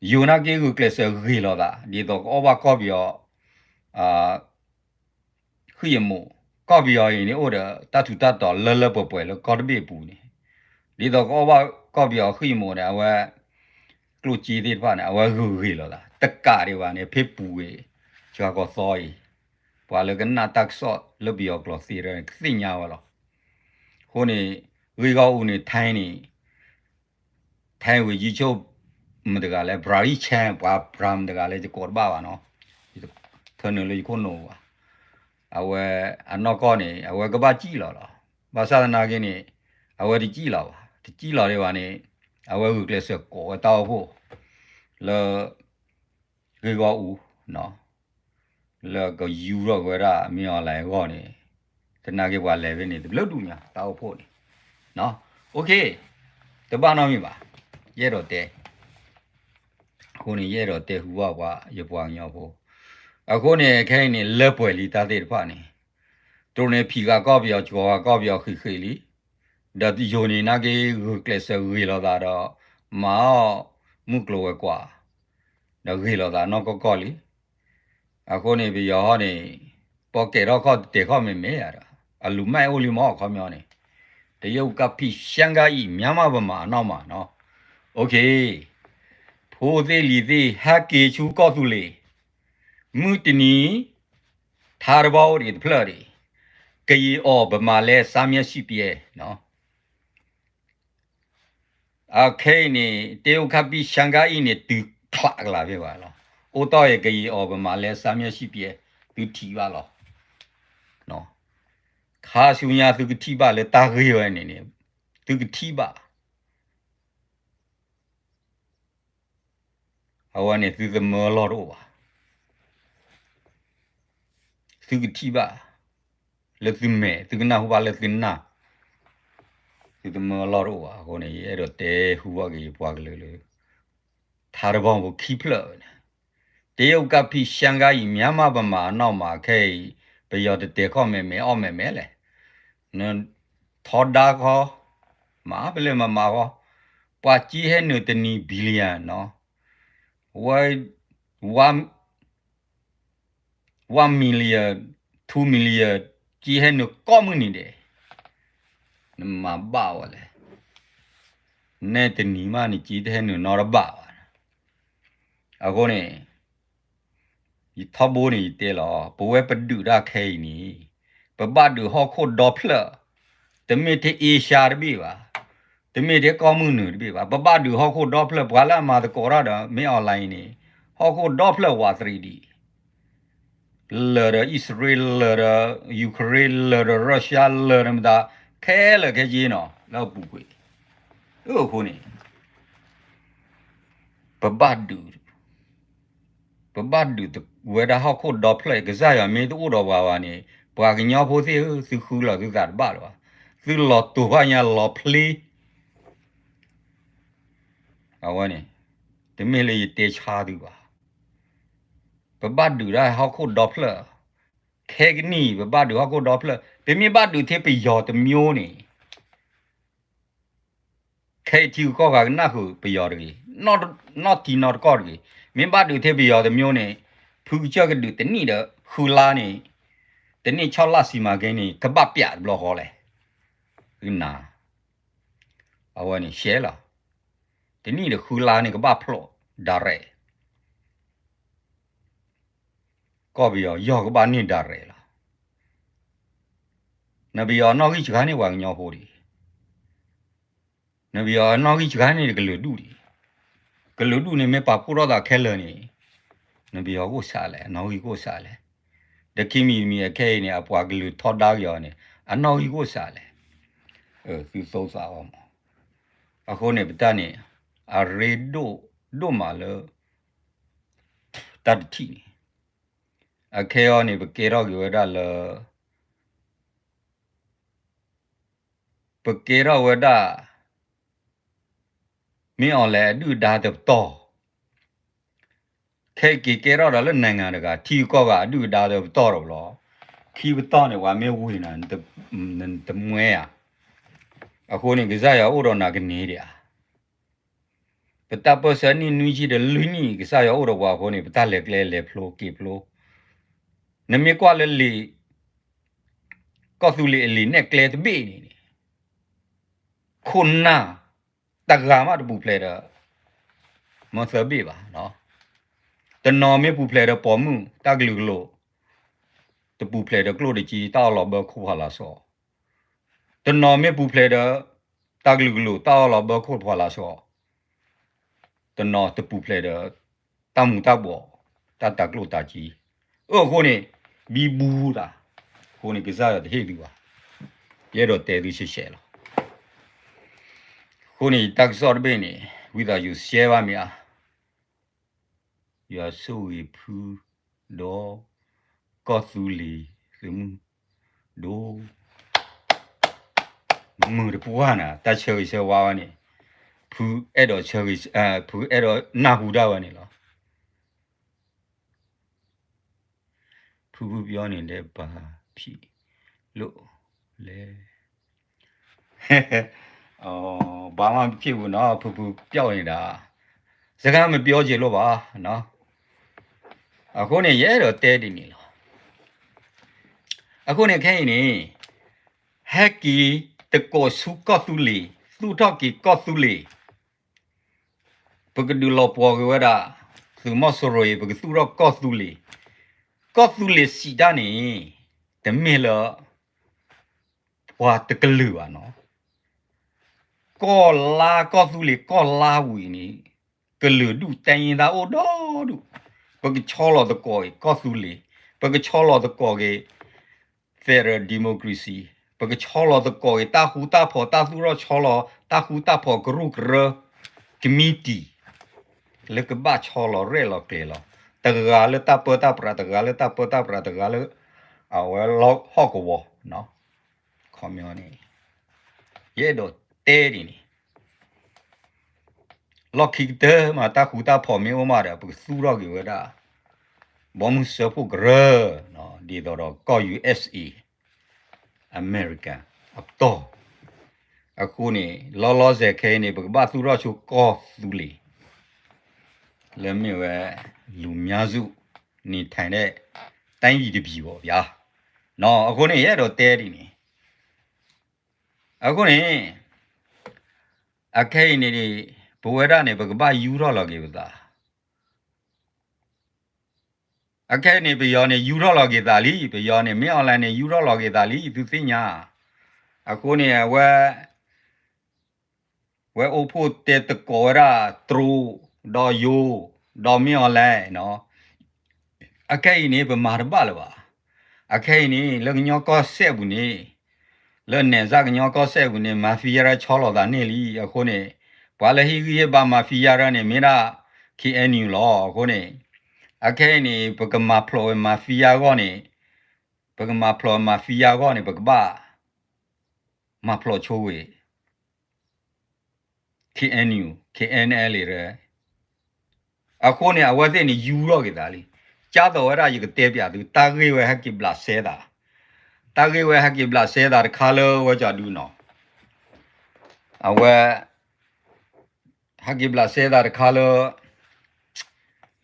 ယိၤနာ်က့ဂုာ်ကျဲးစၢးဂ့ၤလိာ်သး ဒ်သိးကအီၣ်ဘၣ်ကီၢ်ပယီၤ ဃံၣ်အမိၢ်, ကီၢ်ပယီၤအံၤန့ၣ် အိၣ်ဒီးတၢ်ထူးတၢ်တီၤလၢလၢပှဲၤပှဲၤလၢကီၢ်တဘ့ၣ်အပူၤန့ၣ်, ဒ်သိးကအီၣ်ဘၣ်ကီၢ်ပယီၤဃံၣ်အမိၢ်န့ၣ် အဝဲ ကျိၣ်စ့သ့ၣ်တဖၣ်န့ၣ် အဝဲဂုာ်ဂ့ၤလိာ်သး တကးဒံးဘၣ်န့ၣ် ဖဲပူၤကွံာ် စှၤကီးသီအံၤ, ပှၤလၢကနၣ်တၢ်ကစီၣ်လၢပယီၤကျိာ်သ့ၣ်တဖၣ်န့ၣ် ကသ့ၣ်ညါဝဲလီၤ. အဃိန့ၣ် ဂ့ၢ်ဂီၢ်အူန့ၣ် ထဲန့ၣ် ထဲဝံၤယဆိကမိၣ်မတၤတဂၤလဲၣ် ဘြၤရံၣ်ဆဲ ပှၤဘြၤမတၤတဂၤလဲၣ် ယကိးတဘၣ်ဘၣ်နီၤ, ထၢနုာ်လၢယခိၣ်နူာ်ဘၣ်. အဝဲအနီၢ်ကီၢ်န့ၣ် အဝဲကဘၣ်စံၣ်လီၤလီၤ. ဘၣ်ဆၣ်သနာ်က့န့ၣ် အဝဲတစံၣ်လီၤဘၣ်, တစံၣ်လီၤဒံးဘၣ်န့ၣ် အဝဲဂုာ်ကျဲးစၢးကိးဝဲတၢ်အိၣ်ဖှိၣ် လၢ ဂ့ၢ်ဂီၢ်အူ လၢကယူထီၣ်က့ၤဝဲဒၣ် မင်းအောင်လှိုင် အဂီၢ်န့ၣ်, သနာ်က့ပှၤလဲၤဖဲန့ၣ် တဘျုးဒူၣ်ညါ တၢ်အိၣ်ဖှိၣ်န့ၣ်, okay, တဘၣ်နီတမံၤဘၣ်, ယအဲၣ်ဒိးတဲ, အဃိန့ၣ် ယအဲၣ်ဒိးတဲဟူဘၣ်ပှၤ ယပှၤကညီဖိ, အဃိန့ၣ် ခဲအံၤန့ၣ် လၢပှဲၤလံတၢ်သ့ၣ်တဖၣ်န့ၣ်, တရူးန့ၣ်ဖံးဃာ်ကီၢ်ပယီၤ စှီၤဃာ်ကီၢ်ပယီၤဃံးဃံးလံ, ဒီးယိၤန့ၣ်နာ်က့ဂုာ်ကျဲးစၢးဂ့ၤလိာ်သးဒီး မၤအီၣ်မုၢ်ကျိၤဝဲၤကွာ် ဒီးဂ့ၤလိာ်သးနီၢ်ကီၢ်ကီၢ်လံ. အဃိန့ၣ် ပယီၤဟီန့ၣ် ပီၣ်ကဲထီၣ်ခီၣ်တတဲာ်ခီၣ်မ့ၢ်မ့ၢ်ဧါဒီး အလူၤမၢ်အိၣ်လံမ့ၢ်အခီပညီန့ၣ်, တရုတ်ကဖံးရှမ်းကအိၣ် မြန်မာဗမာအနောက်မှာနီၤ, okay, ဖိသ့ၣ်လံၤသ့ၣ် ဟဲက့ၤဆူကီၢ်သူလ့ၤ, မုၢ်တနံၤ ထါတဘီအိၣ်ဒံးတဖျၢၣ်ဒံး, ကရင်အီၤ ဗမာလည်း စားမျက်ရှိပြီ အခဲအံၤန့ၣ် တရုတ်ကဖံးရှမ်းကအိၣ်န့ၣ် တုၤချးကလာ်ဖဲဘၣ်လီၤ. အိၣ်တီၢ်အံၤ ကရင်အီၤ ဗမာလည်း စားမျက်ရှိပြီ သုထံၣ်ဘၣ်လီၤ. ခါဆူညါသုကထံၣ်ဘၣ်လၢတၢ်ဂ့ၢ်ဝဲန့ၣ်န့ၣ် သုကထံၣ်ဘၣ် အဝဲန့ၣ်သုသမၢလီၢ်တအိၣ်ဘၣ်. သုကထံၣ်ဘၣ် လၢသုမဲာ် သုကနၢ်ဟူဘၣ်လၢသုနၢ်, သုသမၢလီၢ်တအိၣ်ဘၣ်အဃိန့ၣ် ယအဲၣ်ဒိးတဲဟူဘၣ်က့ၤယပှၤကလုာ်လၢ ထါတဘီဖိခံဖျၢၣ်ဝဲန့ၣ်, တရုတ်ကဖံးရှမ်းကါအံၤ မြန်မာဗမာအနောက်မှာ ခဲအံၤ ပယီၤတတဲာ်ခီၣ်မဲာ်မဲာ်အီၣ်မဲာ်မဲာ်လဲၣ်, ထီဒါခီ, မၤပလဲၣ်မၤမၤဃီ, ပှၤကံဟဲနုာ်တနံၤ billion နီၤ, one million, two million ကံဟဲနုာ်ကိးမုၢ်နံၤဒဲး, နမၤဘၣ်ဝဲလဲၣ်, နဲတနံၤမးန့ၣ် ကံတဟဲနုာ်နီတဘၣ်ဘၣ်. အဃိန့ၣ် ယထီဘိန့ၣ်ယတဲလီၤ ပဝဲပဒုးတၢ်ခဲအံၤန့ၣ် ပဘၣ်ဒုးဟီၣ်ခိၣ်ဒီဖျၢၣ်, တမ့ၢ်ထဲအ့ရှါတဘ့ၣ်ဘၣ်, တမ့ၢ်ထဲကီၢ်မုၢ်နုာ်တဘ့ၣ်ဘၣ်, ပဘၣ်ဒုးဟီၣ်ခိၣ်ဒီဖျၢၣ် ပှၤလၢအမၤသကိးတၢ်ဒီး မ့ၢ် online န့ၣ် ဟီၣ်ခိၣ်ဒီဖျၢၣ်ဝးတရံးဒံး, လၢာ်ဒီးအံၣ်စရ့လး လၢာ်ဒီး Ukraine လၢာ်ဒီး Russia လၢာ်ဒီးမတၤ ခဲလၢာ်ခဲဆ့နီၤ လၢအပူၤကွံာ်, အဃိန့ၣ် ပဘၣ်ဒုး ပဘၣ်ဒုးဝဲဒၣ်ဟီၣ်ခိၣ်ဒီဖျၢၣ် ကစၢ်ယွၤမ့ၢ်တအိၣ်ဒီးပှၤဘၣ်န့ၣ် ပှၤကညီဖိသ့ၣ်ဧၢ သုဃုလီၤသုသးတဘၣ်လၢၤဘၣ်, သုလီၤတိာ်ဘၣ်ညါလီၤဖျ့, အဝဲန့ၣ် တမ့ၢ်လၢယတဲဆါသုဘၣ်, ပဘၣ်ဒုးဒၣ်ဟီၣ်ခိၣ်ဒီဖျၢၣ်, ခဲကနံၣ် ပဘၣ်ဒုးဟီၣ်ခိၣ်ဒီဖျၢၣ် ပမ့ၢ်ဘၣ်ဒုးထဲပယီၤတမျိုးန့ၣ် ခဲအံၤထံဂုၤကီၢ်ဂၤကနၢ်ဃုာ်ပယီၤတဂ့ၤ, နီၢ်ထံနီၢ်တကီၢ်တဂ့ၤ, မ့ၢ်ဘၣ်ဒုးထဲပယီၤတမျိုးန့ၣ် ဖုကစၢၢ်ကဒုးတနံၣ်ဒီးဃုလါန့ၣ်, တနံၣ်ဆီၣ်လၢ်စံးမၤကဲန့ၣ် ကဘၣ်ပျးတဘျီဃီလဲၣ်, နၤ, အဝဲန့ၣ်ရှဲလီၤ, တနံၣ်ဒီးဃုလါန့ၣ် ကဘၣ်ဖျိး direct ကီၢ်ပယီၤယီၢ်ကဘၣ်န့ၢ် direct လီၤ, နပယီၤအနီၣ်ဂံၢ်စှၤန့ၢ်ပှၤကညီဖိဒံး, နပယီၤအနီၣ်ဂံၢ်စှၤန့ၢ်ကလုာ်ဒူၣ်ဒံး, ကလုာ်ဒူၣ်န့ၣ်မ့ၢ်ပာ်ဖှိၣ်ထီၣ်သးခဲလၢာ်န့ၣ်, နပယီၤကအိၣ်စးလဲၣ် အနီၣ်ဂံၢ်ကအိၣ်စးလဲၣ်, ဒီးခံမံၤတမံၤအခဲအံၤန့ၣ် အပှၤကလုာ်ထီဒါက့ၤအီၤန့ၣ် အနီၣ်ဂံၢ်ကအိၣ်စးလဲၣ်, သုသိသးအီၤမး, အဃိန့ၣ် ပတၢ်န့ၣ် အရ့ဒိၣ်ဒိၣ်မးလၢ တၢ်တထံၣ်န့ၣ်, အခဲအံၤန့ၣ် ပကဲထီၣ်က့ၤဝဲဒၣ်လၢ ပကဲထီၣ်ဝဲဒၣ် မ့ၢ်အီၤလဲၣ်အဒုၣ်အဒါတပတီၢ်, ခဲအံၤက့ၤကဲထီၣ်ဒီးလၢ နိုင်ငံတကာ ထံဂုၤကီၢ်ဂၤအဒုၣ်အဒါတပတီၢ်ဒီးလီၤ, ခံပတီၢ်န့ၣ် ပှၤမ့ၢ်ဝ့ၤနၤ တမွဲဧါ, အဃိန့ၣ် ကစၢ်ယွၤအိၣ်ဒီးနၤကန့ၢ်ဒံးဧါ ပတၢ်ပၢၢ်ဆၢနံၣ်နွံဆံဒီးလွံၢ်နံၣ် ကစၢ်ယွၤအိၣ်ဒီးပှၤအဃိန့ၣ် ပတၢ်လဲၤကျဲလဲၤဖျိက့ၤဖျိ, နမ့ၢ်ကွၢ်လၢလံာ် ကီၢ်သူလ့ၤအလံာ်နဲၣ်ကျဲတဘ့ၣ်န့ၣ်န့ၣ် ခိၣ်နၢ် တဂၤမးတပူၤဖျဲးဒီး မၢသၢဘ့ၣ်ဘၣ်, တနီၤမ့ၢ်ပူၤဖျဲးဒီးပိာ်မုၣ်တၢ်ကလုာ်ကလိာ်, တပူၤဖျဲးဒီးကျိၣ်တက့ တၢ်အီၣ်လီၤဘၢခိၣ်ဖးလးစီ, တနီၤမ့ၢ်ပူၤဖျဲးဒီး တၢ်ကလုာ်ကလိာ် တၢ်အီၣ်လီၤဘၢခိၣ်ဖးလးစီ, တနီၤတပူၤဖျဲးဒီး တၢ်မူၤတၢ်ဘှီး တၢ်တၤကျိၣ်တၤစ့, အဃိန့ၣ် ဘံဘူသး, အဃိန့ၣ် ကစၢ်ယွၤတဟ့ၣ်သုဘၣ်, ယအဲၣ်ဒိးတဲသုရှဲရှဲလီၤ. အဃိန့ၣ် ယတၢ်ကစီၣ်တဘ့ၣ်န့ၣ် ဝံသးစူၤ share ဘၣ်မ့ၢ်ဧါ, ယွၤဆိၣ်ဂ့ၤဖု ဒီး ကီၢ်သူလ့ၤသုးမုၢ်ဒိၣ် မုာ်တပှၢ်နၤ တၢ်ဆၢဂ့ၤဆၢဝါဝဲန့ၣ်, ဖုအဲၣ်ဒိးဆၢဂ့ၤ, ဖုအဲၣ်ဒိးနၢ်ဟူတၢ်ဝဲန့ၣ်လီၤ. ဖုဖုပျီန့ၣ် လၢပာ်ဖံးလိၣ်လဲၣ်, ဘာမှမဖြစ်ဘူးနော် ဖုဖုပျီန့ၣ်ဒီး စကားမပြောချင်လို့ပါနော်. အဃိန့ၣ် ယအဲၣ်ဒိးတဲဒ်န့ၣ်လီၤ. အဃိန့ၣ် ခဲအံၤန့ၣ် ဟဲက့ၤသကိးဆူကီၢ်သူလ့ၤ, သူၣ်ထီၣ်က့ၤကီၢ်သူလ့ၤ, ပကဒုးလီၤပှီၤက့ၤဝဲဒၣ် သုးမီၤစိရိၤအံၤ ပကသူၣ်ထီၣ်ကီၢ်သူလ့ၤ, ကီၢ်သူလ့ၤစံးတၢ်န့ၣ် တမ့ၢ်လၢ ပှၤတကလုာ်ဘၣ်နီၤ. ကီၢ်လါကီၢ်သူလ့ၤ ကီၢ်လါဝံၤန့ၣ် ကလုာ်ဒူၣ်တဲယ့ၢ်တၢ်အိၣ်ဒီဒူၣ်, ပကဆီလီၤသကိးက့ၤကီၢ်သူလ့ၤ, ပကဆီလီၤသကိးက့ၤ federal democracy, ပကဆီလီၤသကိးက့ၤ တၢ်ဃူတၢ်ဖိး တၢ်သူၣ်ထီၣ်ဆီလီၤ တၢ်ဃူတၢ်ဖိးကရူၢ်ကရၢ ကမံးတံာ် လၢကဘၣ်ဆီလီၤရဲၣ်လီၤကျဲၤလီၤ, တဂၤလၢတၢ်ပၢတၢ်ပြး တဂၤလၢတၢ်ပၢတၢ်ပြး တဂၤလၢ အဝဲလီၢ်ဟီၣ်ကဝီၤ, ခီပညီန့ၣ် ယအဲၣ်ဒိးတဲဒ်န့ၣ် လီၢ်ခံကတၢၢ်မး တၢ်ဃူတၢ်ဖိးမ့ၢ်အိၣ်မးဒီး ပကသူၣ်ထီၣ်က့ၤဝဲဒၣ် ဘီမုၢ်စၢဖှိၣ်ကရၢ ဒ်သိးဒီးကီၢ် ယူၢ်အ့ၣ်အ့ အမဲရကၤ အပတီၢ် အဃိန့ၣ် လီၤလီၤဆဲးခဲအံၤန့ၣ် ပကဘၣ်သူၣ်ထီၣ်ဆိကီၢ်သူလ့ၤ လၢမ့ၢ်ဝဲ လူမျိုးစုနေထိုင်တဲ့ တိုင်းပြည်တစ်ပြည်ပေါ့ဗျာ အဃိန့ၣ် ယအဲၣ်ဒိးတဲဒ်န့ၣ် အဃိန့ၣ် အခဲအံၤန့ၣ် ပဝဲဒၣ်န့ၣ် ပကဘၣ်ယူထီၣ်လီၤက့ၤပသး အခဲအံၤန့ၣ် ပယီၤန့ၣ် ယူထီၣ်လီၤက့ၤသးလံ, ပယီၤန့ၣ် မင်းအောင်လှိုင်န့ၣ် ယူထီၣ်လီၤက့ၤသးလံ သုသ့ၣ်ညါ, အဃိန့ၣ် အဝဲ ဝဲအိၣ်ဖှိၣ်တဲသကိးဝဲဒၣ် တရူး ဒီးယိၤ ဒီးမင်းအောင်လှိုင်နီၤ, အခဲအံၤန့ၣ် ပမၤတဘၣ်လၢၤဘၣ်. အခဲအံၤန့ၣ် လၢကညီကီၢ်စဲၣ်ပူၤန့ၣ် လၢနဲၣ်စၢ်ကညီကီၢ်စဲၣ်ပူၤန့ၣ် mafia ရၢဆီလီၤသးန့ၢ်လံ. အဃိန့ၣ် ပှၤလၢဟ့ၣ်ဂံၢ်ဟ့ၣ်ဘါ mafia ရၢန့ၣ် မ့ၢ်ဒၣ် K N U လီၤ. အဃိန့ၣ် အခဲအံၤန့ၣ် ပကမၤဖျိးဝဲ mafia အဂီၢ်န့ၣ် ပကမၤဖျိး mafia အဂီၢ်န့ၣ် ပကဘၣ် မၤဖျိးဆိဝဲ K N U K N L ရၢ အဃိန့ၣ် အဝဲသ့ၣ်န့ၣ် ယူထီၣ်က့ၤသးလံ. ကၢ်သိးဝဲဒၣ် ယကတဲပျးသု တၢ်ဂ့ၢ်ဝဲဟဲက့ၤဘျးစဲသး, တၢ်ဂ့ၢ်ဝဲဟဲက့ၤဘျးစဲသးတခါလၢဝဲကၠီဒုနီၤ, အဝဲ ဟဲက့ၤဘျးစဲသးတခါလၢ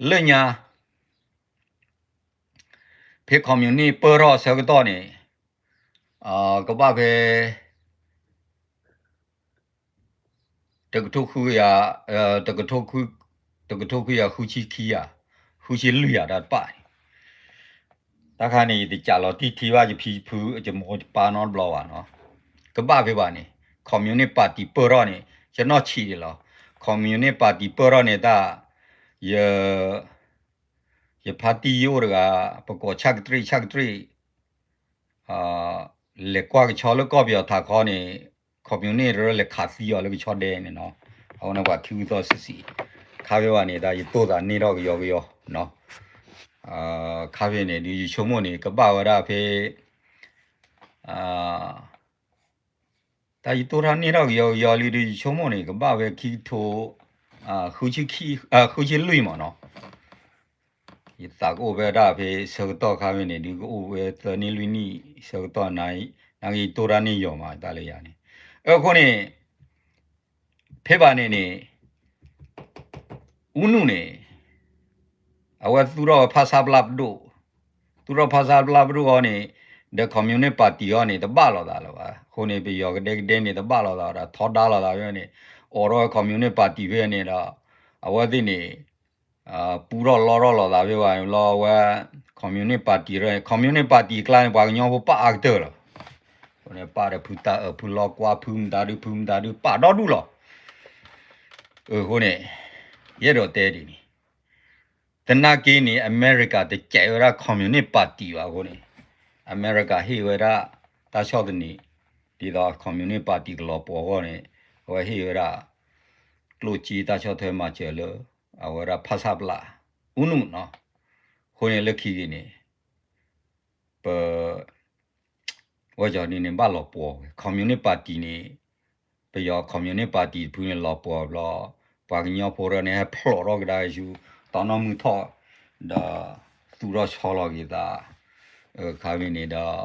လၢညါ ဖဲ communist ပၢၢ်ထီၣ်အဆၢကတီၢ်န့ၣ် ကဘၣ်ဖဲ တကထိခွံကယၤ, တကထိခွံ, တကထိခွံကယၤဃုဆံခံဧါ, ဃုဆံလွံၢ်ဧါ တၢ်တပၣ်န့ၣ်, တၢ်ခါန့ၣ် ယတကးလီၤတံၢ်ထံဘၣ် ယဖံယဖု ယမိၢ်ယပၢ်နီတဘျီဘၣ်နီၤ, ကဘၣ်ဖဲဘၣ်န့ၣ် communist party ပၢၢ်ထီၣ်န့ၣ် ယနီၢ်ဆံးဒံးလီၤ. communist party ပၢၢ်ထီၣ်န့ၣ်တၢ် ယ ယဖါတံၢ်ယအိၣ်တဂၤ ပကိးဆၣ်ကတြ့ၣ် ဆၣ်ကတြ့ၣ် လဲၤကွၢ်ကဆီလၢကီၢ်ပယီၤထးခီန့ၣ် communist ရၢလဲၤခးသံအီၤလၢကဆီဒဲန့ၣ်နီၤ, အဃိန့ၣ်ပှၤခံဂုၢ်သီဆံးဆံး, ခါဖဲဘၣ်န့ၣ် တၢ်ယတိၢ်သးန့ၢ်ထီၣ်ကယီကယီနီၤ, ခါဖဲန့ၣ် ဒုးယဆိကမိၣ်န့ၣ် ကဘၣ်ဝဲဒၣ်ဖဲ တၢ်ယတိၢ်ထီၣ်န့ၢ်ထီၣ်ကယီကယီလံ ဒုးယဆိကမိၣ်န့ၣ် ကဘၣ်ဝဲခံကထိ ဃုဆံလွံၢ်မးနီၤ, ယသးကအိၣ်ဖဲဒၣ်ဖဲဆၢကတီၢ်ခါဖဲန့ၣ် ဒုးကအိၣ်ဝဲသၢနံၣ်လွံၢ်နံၣ်ဆၢကတီၢ် နာ်က့ယတိၢ်တၢ်န့ၢ်ယီၤမး တၢ်လၢယၤန့ၣ်, အဃိန့ၣ် ဖဲဘၣ်န့ၣ်န့ၣ် ဦးနုန့ၣ် အဝဲသူၣ်ထီၣ်ဝဲဖဆပလပဒိၣ်, သူၣ်ထီၣ်ဖဆပလပဒိၣ်အီၤန့ၣ် ဒီး communist party အီၤန့ၣ် တဘၣ်လိာ်သးလၢၤဘၣ်. အဃိန့ၣ် ပယီၤကဒဲကဒဲန့ၣ် တဘၣ်လိာ်သးဒီး ထီဒါလိာ်သးဖဲန့ၣ် အိးထီၣ်ဝဲ communist party ဖဲန့ၣ်ဒီး အဝဲသ့ၣ်န့ၣ် ပူထီၣ်လီထီၣ်လိာ်သးဖဲဘၣ်န့ၣ်လီၤ အဝဲ communist party ရၢ communist party အကျါန့ၣ် ပှၤကညီဖိပာ်အါကတၢၢ်လီၤ. အဃိန့ၣ် ပာ်ဒီးဖုတၢ်အၢၣ်ဖုလီကွၢ် ဖုမတၤဒု ဖုမတၤဒု ပာ်ဒီဒူၣ်လီၤ. အဃိန့ၣ် ယအဲၣ်ဒိးတဲဒ်န့ၣ် သနာ်က့န့ၣ် အမဲရကၤတစဲးဝဲဒၣ် communist party ဘၣ်အဃိန့ၣ် အမဲရကၤဟ့ၣ်ဝဲဒၣ် တၢ်ဆီၣ်သနံး ဒ်သိး communist party ကလီၤပှီၤအဂီၢ်န့ၣ် အဝဲဟ့ၣ်ဝဲဒၣ် ကျိၣ်စ့တၢ်ဆီၣ်ထွဲမၤစၢၤလၢ အဝဲဒၣ်ဖဆပလ ဦးနုနီၤ. အဃိန့ၣ်လၢခံက့ၤန့ၣ် ပ ဝဲကၠီဒုန့ၣ် ဘၣ်လီၤပှီၤဝဲ communist party န့ၣ် ပယီၤ communist party တဖုန့ၣ်လီၤပှီၤဘျီ ပှၤကညီဖိရၢန့ၣ် ဟဲဖျိးထီၣ်ကဒါဆူ တီနီၢ်မုၢ်ထီၣ် ဒီးသူၣ်ထီၣ်ဆီလီၤက့ၤသး ခါမ့ၢ်န့ၣ်ဒီး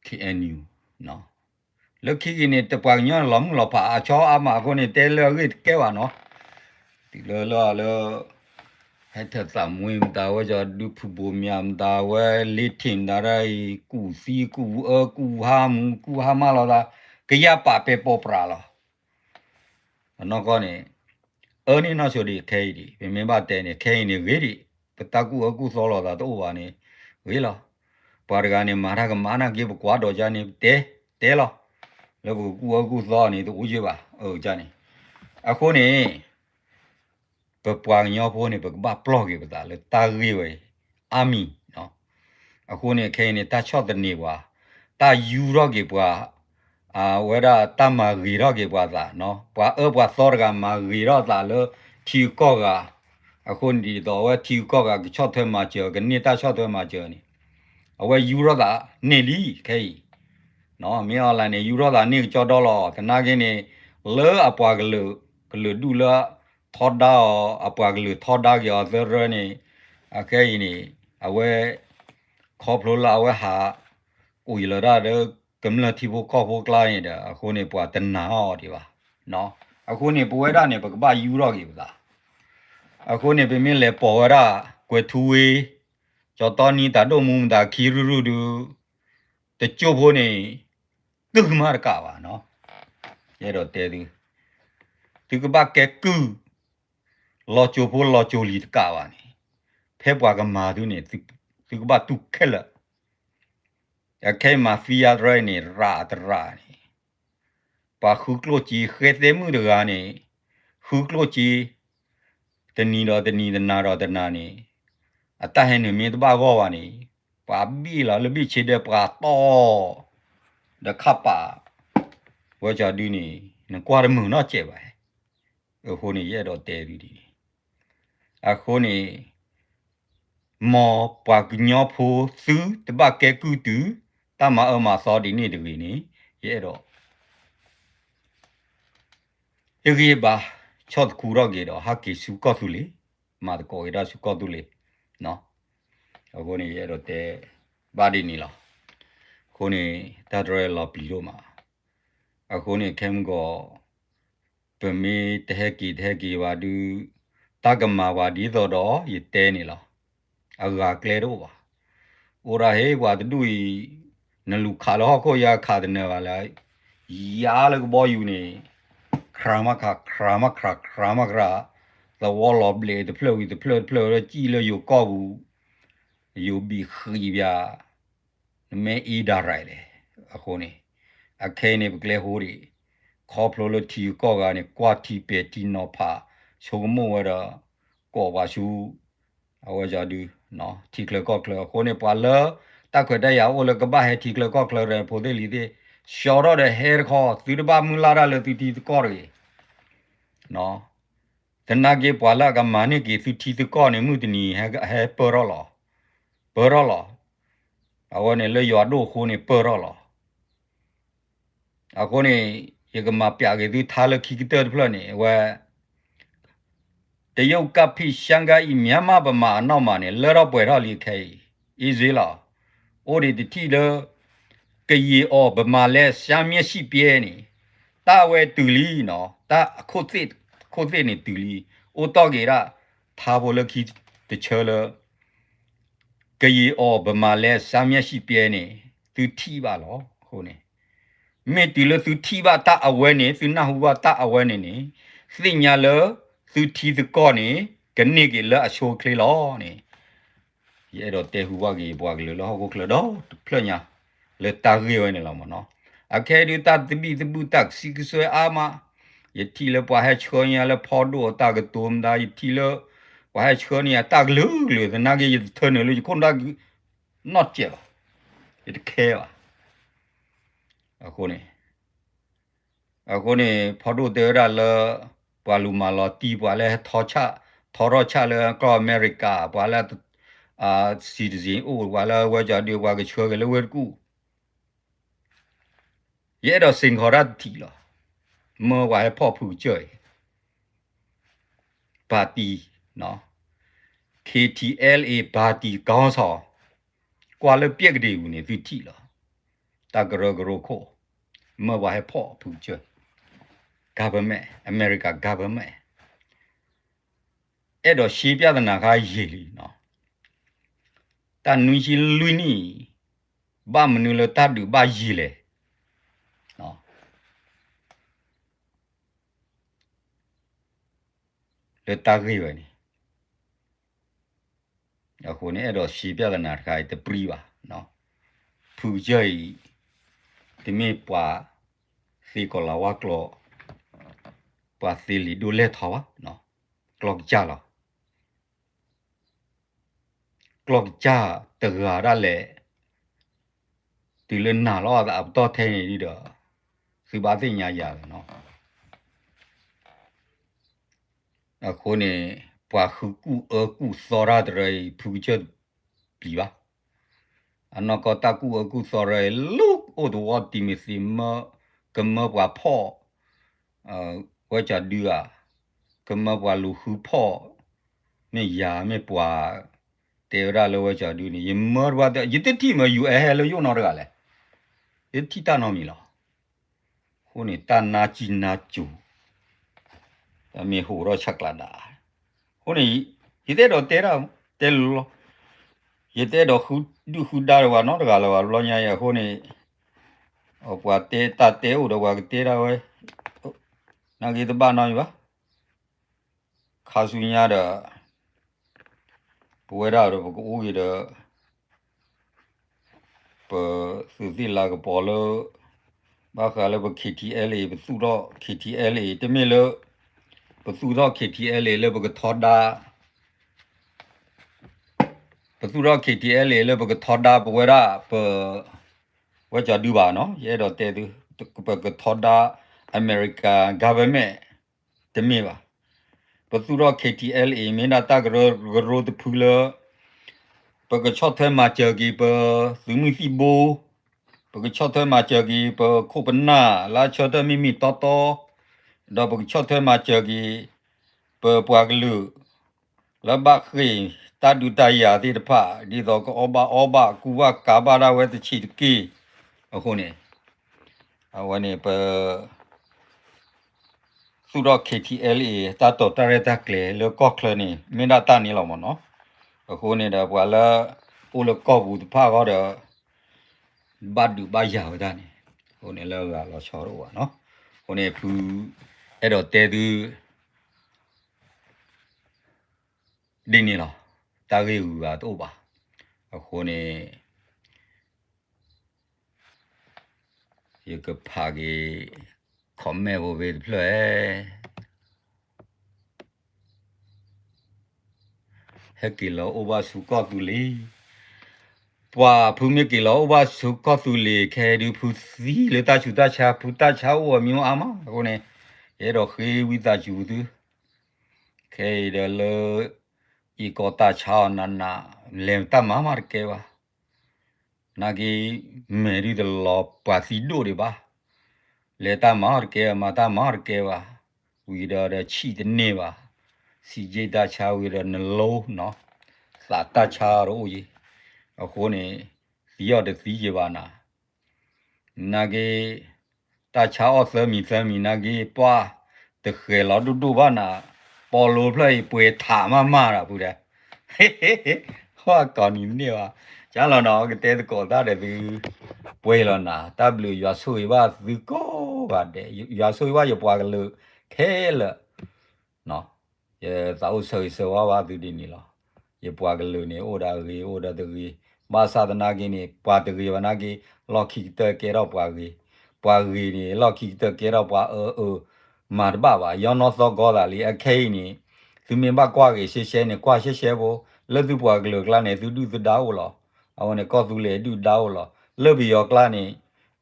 K N U လၢခံက့ၤန့ၣ် တပှၤကညီန့ၣ် လီၤမုၢ်လီၤဖးအါဆီအါမးအဃိန့ၣ် တဲလၢအဂ့ၢ်တကဲဘၣ်နီၤ. တုၤလၢလၢလၢ ဟဲထၢၣ်သးမွ့မတၤဝဲ ကၠီဒုဖုဘိမၠးမတၤဝဲ လ့ထံၣ်မတၤဒၣ်အံၤ ကူၣ်သံကူၣ်အၢကူၣ်ဟါမူကူၣ်ဟါမၢ်လိာ်သး ကယၢ်ပာ်ပဲာ်ပိာ်ပြးလီၤ. အနီၢ်ကီၢ်န့ၣ် အၢန့ၣ်နီၢ်ဆိဒံးခဲအံၤဒံး ပမ့ၢ်ဘၣ်တဲန့ၣ် ခဲအံၤန့ၣ်ဂ့ၤဒံး ပတၢ်ကူၣ်အၢကူၣ်သီလိာ်သးတအိၣ်ဘၣ်န့ၣ် ဂ့ၤလီၤ. ပှၤတဂၤန့ၣ် မၤတၢ်ကမၣ်နာ်က့ ပကွၢ်ဒီးကန့ၣ် တဲ တဲလီၤ. လၢပကကူၣ်အၢကူၣ်သီန့ၣ် တအိၣ်ယဲၢ်ဘၣ် အၢကန့ၣ်. အဃိန့ၣ် ပပှၤကညီဖိန့ၣ် ပကဘၣ်ပျီၢ်က့ၤပသးလၢတၢ်ဂ့ၢ်ဝဲအံၤ အါမံၤ အဃိန့ၣ် ခဲအံၤန့ၣ် တၢ်ဆီၣ်သနံးပှၤ, တၢ်ယူထီၣ်က့ၤပှၤ, အဝဲဒၣ်တၢ်မၤဂ့ၤထီၣ်က့ၤပှၤသး, ပှၤအၢပှၤသီတဂၤမၤဂ့ၤထီၣ်သးလၢထံဂုၤကီၢ်ဂၤ, အဃိန့ၣ်ဒ်သိးအဝဲထံဂုၤကီၢ်ဂၤကဆီၣ်ထွဲမၤစၢၤ ကန့ၢ်တၢ်ဆီၣ်ထွဲမၤစၢၤန့ၣ်, အဝဲယူၢ်ထီၣ်သးန့ၢ်လံခဲအံၤ, မ့ၢ်အီၤလၢန့ၣ် ယူၢ်ထီၣ်သးန့ၢ်ကစီဒီလီၤ. သနာ်က့န့ၣ် လၢအပှၤကလုာ် ကလုာ်ဒူၣ်လၢထီဒါအီၤ အပှၤကလုာ်ထီဒါက့ၤအီၤသရၢန့ၣ် အခဲအံၤန့ၣ် အဝဲ ခီဖျိလၢအဝဲဟး အိၣ်ယလီၤတၢ်ဒီး ကမျၢၢ်ထံဖိကီၢ်ဖိကျါန့ၣ်ဒီး အဃိန့ၣ် ပှၤတနာ်အီၤဒံးဘၣ်. အဃိန့ၣ် ပဝဲဒၣ်န့ၣ် ပကဘၣ်ယူၢ်ထီၣ်က့ၤပသး. အဃိန့ၣ် ပမ့ၢ်လဲၤပိာ်ဝဲဒၣ် ကွဲၤထူဝ့ ကၠီတီနံ တၢ်ဒိၣ်မူမတၤခံရုၢ်ရုၢ်ဒုး တကၠိဖိန့ၣ် ကုၢ်မးတကးဘၣ်နီၤ. ယအဲၣ်ဒိးတဲသု, သုကဘၣ်ကဲကုၢ် လီၤကၠိဖိလီၤကၠိလံၤတကးဘၣ်န့ၣ်, ဖဲပှၤကမၤသုန့ၣ် သုကဘၣ်တူၢ်ခဲလၢာ်. အခဲအံၤမၤသံယါတရၢအံၤန့ၣ် ရးတရးန့ၣ် ပှၤဃုကျိၣ်စ့ ဃဲသဲမုၣ်တဂၤန့ၣ် ဃုကျိၣ်စ့ တနံၤဒီးတနံၤ တနၤဒီးတနၤန့ၣ် အတၢ်ဟဲနုာ်မ့ၢ်တဘၣ်ဂီၢ်ဘၣ်န့ၣ် ပှၤဘ့ၣ်လီၤလၢဘ့ၣ်ဆ့ဒၢ ပှၤတီၢ် ဒီးခးပာ် ဝဲကၠီဒုန့ၣ် နကွၢ်တမုာ်နီတစဲးဘၣ်. အဃိန့ၣ် ယအဲၣ်ဒိးတဲသုဒ်န့ၣ် အဃိန့ၣ် မ်ပှၤကညီဖိသုတဘၣ်ကဲကုၢ်တုၤ တၢ်မၤအၢမၤသီဒ်န့ၣ်တဂ့ၤန့ၣ် ယအဲၣ်ဒိး ဟ့ၣ်ဂံၢ်ဟ့ၣ်ဘါ ဆီၣ်သခူထီၣ်က့ၤဒီး ဟးက့ၤဆူကီၢ်သူလ့ၤ, မၤသကိးက့ၤတၢ်ဆူကီၢ်သူလ့ၤ. အဃိန့ၣ် ယအဲၣ်ဒိးတဲ ဘၣ်ဒ်န့ၣ်လီၤ. အဃိန့ၣ် တၢ်တရၢလီၤပျံၤဒိၣ်မး. အဃိန့ၣ် ခဲမုၢ်ဂီၤ ပမ့ၢ်တဟဲက့ၤတဟဲက့ၤဘၣ်ဒုး တၢ်ကမၤပှၤဒ်သိးဒီး ယတဲန့ၣ်လီၤ. အဂၤကျဲတအိၣ်ဘၣ်. အိၣ်ဒၣ်ဟ့ၣ်ပှၤတဒူၣ်အံၤ နလူၤခးလၢဟီၣ်ခိၣ်ယါခးတနၢၤဘၣ်လၢ ယါလၢကဘီယူၤန့ၣ် ခရၤမးခရၤ ခရၤမးခရၤ ခရၤမးခရၤ သဝီလီၤဘျဲးတဖျၢၣ်ဝံၤတဖျၢၣ်တဖျၢၣ်လၢစံၣ်လၢယိၤကီၢ်ပူၤ ယိၤဘံၣ်ဃံးပၠး နမ့ၢ်အ့ဒၣ်ရဲၣ်လဲၣ်. အဃိန့ၣ် အခဲအံၤန့ၣ် ပကျဲဟိဒံး ခီဖျိလၢထံကီၢ်ဂၤန့ၣ် ကွၢ်ထံပဲာ်ထံနီၤဖး ဆိကမိၣ်ဝဲဒီး ကိးပှၤဆူ အဝဲဒုး ထံချၢကီၢ်ချၢ အဃိန့ၣ် ပှၤလၢ တၢ်ခွဲးတၢ်ယာ်အိၣ်လၢကဘၣ်ဟဲထံချၢကီၢ်ချၢဒီး ဖိသ့ၣ်လံၤသ့ၣ် ဆှီထီၣ်ဒီးဟဲတခီ သုတဘၣ်မုၢ်လၢ်တၢ်လၢသုထံသုကီၢ်တဂ့ၤ. သနာ်က့ ပှၤလၢအကမၤန့ၢ်က့ၤသုထံသုကီၢ်န့ၣ် မုၢ်တနံၤဟဲပၢၢ်ထီၣ်လီၤ. ပၢၢ်ထီၣ်လီၤ. အဝဲန့ၣ်လၢယွၤဒိၣ်အဃိန့ၣ် ပၢၢ်ထီၣ်လီၤ. အဃိန့ၣ် ယကမၤပျးက့ၤသုထါလၢခံကတၢၢ်တဖျၢၣ်န့ၣ် အဝဲ တရုတ်ကဖိ ရှမ်းကဖိ မြန်မာ့ဗမာအနောက်မှာန့ၣ် လၢထီၣ်ပှဲၤထီၣ်လံခဲအံၤ အ့စ့လီၤ. အိၣ်ဒံးတထံၣ်လၢ ကရင်အော်ဗမာလည်း ရှမ်းမျက်စိပြဲန့ၣ် တၢ်ဝဲတုၤလံနီၤ တၢ်အခိၣ်သ့ၣ်န့ၣ်တုၤလံ အိၣ်တီၢ်က့ၤဒၣ် ထါဖိလၢခံတဆၢလၢ ကရင်အော်ဗမာလည်း ရှမ်းမျက်စိပြဲန့ၣ် သုထံၣ်ဘၣ်လီၤ. အဃိန့ၣ် မ့ၢ်တုၤလၢသုထံၣ်ဘၣ်တၢ်အဝဲန့ၣ် သုနၢ်ဟူဘၣ်တၢ်အဝဲန့ၣ်န့ၣ် သ့ၣ်ညါလၢ သုထံသုကီၢ်န့ၣ် ကန့ၢ်က့ၤလၢအဆိအချ့လီၤန့ၣ် ယအဲၣ်ဒိးတဲဟူဘၣ်က့ၤ ပှၤကလုာ်လၢဟီၣ်ခိၣ်ချၢဒီတဖျၢၣ်ညါ လၢတၢ်ဂ့ၢ်ဝဲန့ၣ်လီၤမ့ၢ်နီၤ. အခဲအံၤဒုး တၢ်သဘံၣ်သဘုၣ်တၢ်ကဆံကစွဲအါမး, ယထံၣ်လၢပှၤဟဲဆှၢန့ၢ်ယၤလၢဖီဒိၣ်အတၢ်ကတိၤမတၤ, ယထံၣ်လၢ ပှၤဟဲဆှၢန့ၢ်ယၤတၢ်ကလုာ်ကလုာ် သနာ်က့ ယတထၢနုာ်လၢယခိၣ်နၢ် နီတစဲးဘၣ်, ယတခဲဘၣ်. အဃိန့ၣ် အဃိန့ၣ် ဖီဒိၣ်တဲဝဲဒၣ်လၢ ပှၤလူၤမၤလီၤတံၢ် ပှၤလၢဟဲထီဆၣ် ထီထီၣ်ဆၣ်လၢကီၢ်အမဲရကၤ ပှၤလၢ citizen အိၣ် ပှၤလၢဝဲကၠီဒုး ပှၤကဆှၢက့ၤလၢဝ့ၢ်တကူၣ် ယအဲၣ်ဒိးစ့ၢ်ကီးတၢ်တထံၣ်လီၤ. မၢပှၤဟဲဖီၣ်ဖုကစၢၢ်အံၤ party, KTLA party ခေါင်းဆောင် ကွၢ်လၢပျဲၢ်ကဒံၣ်ပူၤန့ၣ် သုထံၣ်လီၤ. တၢ်ကရၢကရိခိၣ် မၢပှၤဟဲဖီၣ်ဖုကစၢၢ် government, America government အဲၣ်ဒိးရှဲပျၢ်သနာ်ခါယံာ်လံနီၤ, တၢ်နွံဆံလွံၢ်နံၣ် ဘၣ်မနုၤလၢတၢ်ဒုးဘၣ်ယံာ်လဲၣ် လၢတၢ်ဂ့ၢ်ဝဲန့ၣ် အဃိန့ၣ် အဲၣ်ဒိးရှဲပျၢ်သနာ်တခါအံၤ တပြံဘၣ်. ဖုကစၢၢ်အံၤ တမ့ၢ်ပှၤသ့ကီၤလၤဝါကျိာ်, ပှၤသ့လံာ်ဒိၣ်လဲၢ်ထီဘၣ်, ကျီၢ်ကစၢ်လီၤ. ကျီၢ်ကစၢ်တဂၤဒၣ်လဲာ် တုၤလၢနာ်လီၤအသးအပတီၢ်ထဲန့ၣ်ဒီး သုဘၣ်သ့ၣ်ညါယၤလီၤနီၤ. အဃိန့ၣ် ပှၤဃုကူၣ်အၢကူၣ်သီတၢ်တရၢအံၤ ဖုကစၢၢ်တပျံၤဘၣ်. အနီၢ်ကီၢ်တၢ်ကူၣ်အၢကူၣ်သီရၢ လၢအိၣ်သဝီတံၤမသ့းမၢ ကမၢပှၤဖီၣ် ဝဲကၠီၤဒုဧါ, ကမၢပှၤလူၤဃုဖီၣ်, မ့ၢ်ယၤမ့ၢ်ပှၤ တဲဝဲဒၣ်လၢဝဲကၠီၤဒုန့ၣ် ယမၢတဘၣ် ယတထံၣ်မၢ ယူၤအဲၣ်ဟဲလၢယိၣ်နီတဂၤလဲၣ်, ယတထံၣ်တၢ်နီတမံၤလီၤ. အဃိန့ၣ် တၢ်နါစံနါစိၤ တၢ်မ့ၢ်ဟိးထီၣ်ဆၢကျးဒၣ်, အဃိန့ၣ် ယတအဲၣ်ဒိးတဲတၢ် တဲလီၤ, ယတအဲၣ်ဒိးဃုဒုၣ်ဃုဒါဒီးပှၤနီတဂၤလၢၤဘၣ် တဘျီညါအံၤ အဃိန့ၣ် ပှၤတဲတၢ်တဲအိၣ်ဒီးပှၤကတဲဒၣ်ဝဲ နာ်က့တဘၣ်နီတမံၤဘၣ်. ခါဆူညါဒီး ပဝဲဒၣ်ဒီးပကအိၣ်က့ၤဒီး ပသုးသ့ၣ်လၤကပီၤလၢ ဘၣ်ဃးလၢပ K T L A ပသူၣ်ထီၣ် K T L A တမ့ၢ်လၢ ပသူၣ်ထီၣ် K T L A လၢပကထီဒါ ပသူၣ်ထီၣ် K T L A လၢပကထီဒါပဝဲဒၣ် ပ ဝဲကၠီၤဒုဘၣ်နီၤ ယအဲၣ်ဒိးတဲသု ပကထီဒါ American government တမ့ၢ်ဘၣ်. ပသူၣ်ထီၣ် K T L A မ့ၢ်ဒၣ်တၢ်ကရၢကရိတဖုလၢ ပကဆီၣ်ထွဲမၤစၢၤက့ၤပသုးမုၢ်သံၣ်ဘိ, ပကဆီၣ်ထွဲမၤစၢၤက့ၤပခိၣ်ပနၢ် လၢအဆၢထၢၣ်မ့ၢ်မ့ၢ်တီတီ, ဒီးပကဆီၣ်ထွဲမၤစၢၤက့ၤ ပပှၤကလုာ် လၢဘၣ်ဃ့ၢ်တၢ်ဒုးတၢ်ယၤသ့ၣ်တဖၣ် ဒ်သိးကအီၣ်ဘၣ်အီဘၣ် ကူဘၣ်ကၤဘၣ်ဒၣ်ဝဲတဆံးတက့ၢ်. အဃိန့ၣ် အဝဲန့ၣ်ပ သူၣ်ထီၣ် K T L A တၢ်တီၤတၢ်ရဲၣ်တၢ်ကျဲၤလၢကီၢ်ချၢန့ၣ် မ့ၢ်ဒၣ်တၢ်န့ၣ်လီၤမ့ၢ်နီၤ. အဃိန့ၣ်ဒီးပှၤလၢ အိၣ်လၢကီၢ်ပူၤတဖၣ်အဂီၢ်ဒီး ဘၣ်ဒုးဘၣ်ယၤဝဲဒၣ်န့ၣ် အဃိန့ၣ်လၢအဂၤလီၤဆီတအိၣ်ဘၣ်နီၤ. အဃိန့ၣ်ဖု အဲၣ်ဒိးတဲသု ဒ်န့ၣ်လီၤ. တၢ်ဂ့ၢ်ဂုၤဂၤတအိၣ်ဘၣ်. အဃိန့ၣ် ယကဖးက့ၤ comment ဖိဖဲတဖျၢၣ်ဧါ. ဟဲက့ၤလီၤအိၣ်ဘၣ်ဆူကီၢ်သူလ့ၤ, ပှၤဖုမ့ၢ်က့ၤလီၤအိၣ်ဘၣ်ဆူကီၢ်သူလ့ၤ ခဲအံၤဒုးဖုသံလၢတၢ်ဆူးတၢ်ဆါ ဖုတၢ်ဆါအိၣ်အမံၤအိၣ်အါမး. အဃိန့ၣ် ယအဲၣ်ဒိးဃ့ဝံသးစူၤသု ခဲအံၤဒီးလၢ အံၤကီၢ်တၢ်ဆါအီၤနးနး လဲၤတၢ်မၤမးတကဲဘၣ်. နာ်က့ မဲာ်ဒုးတလီၤပှၤသံဒိၣ်ဒံးဘၣ်. လဲၤတၢ်မၤအီၤတကဲ မၤတၢ်မၤအီၤတကဲဘၣ်. ဝံၤဒီးဒီးဆံးတန့ၢ်ဘၣ်. စံးက့တၢ်ဆါဝံၤဒီးနလိနီၤ သးတၢ်ဆါတအိၣ်ယံၤ. အဃိန့ၣ် သံအီၤတသံယံၤဘၣ်နၤ နာ်က့ တၢ်ဆါအီၣ်သၢမံၤသၢမံၤနာ်က့ ပှၢ်တဃဲၤလီၤဒိၣ်ဒိၣ်ဘၣ်နၤ, ပီလိဖျၢၣ်အံၤပှဲၤထးမးမးဒီးဖုဒီး, ဟ့ၣ်ဟ့ၣ်ဟ့ၣ်, ဟီၣ်ကိးနံၤတန့ၢ်ဘၣ်, ကၢ်လီၤနီၤ ကတဲသကိးတၢ်ဒီးသု, ပှဲၤလီၤနၤ, တၢ်ဘျုးယွၤဆိၣ်ဂ့ၤဘၣ်သုကိးဂၤဒဲး, ယွၤဆိၣ်ဂ့ၤဘၣ်ယပှၤကလုာ်ခဲလၢာ် ယသးအိၣ်ဆၢဂ့ၤဆၢဝါဘၣ်သုဒ်န့ၣ်လီၤ. ယပှၤကလုာ်န့ၣ် အိၣ်ဒီးဂ့ၤ အိၣ်ဒီးတဂ့ၤ, ဘၣ်ဆၣ်သနာ်က့န့ၣ် ပှၤတဂ့ၤဘၣ်နာ်က့ လီၢ်ခံကတၢၢ်ကဲထီၣ်ပှၤဂ့ၤ, ပှၤဂ့ၤန့ၣ် လီၢ်ခံကတၢၢ်ကဲထီၣ်ပှၤအၢအၢ, မၤတဘၣ်ဘၣ်, ယီနီၢ်သီကီသးလံ. အခဲအံၤန့ၣ် သုမ့ၢ်ဘၣ်ကွၢ်ဂ့ၤရှဲရှဲန့ၣ် ကွၢ်ရှဲရှဲဖိ, လၢသုပှၤကလုာ်အကျါန့ၣ် သုဒုၣ်သုဒါအိၣ်လီၤ. အဝဲန့ၣ် ကီၢ်သူလ့ၤအဒုၣ်ဒါအိၣ်လီၤ. လၢပယီၤကျါန့ၣ်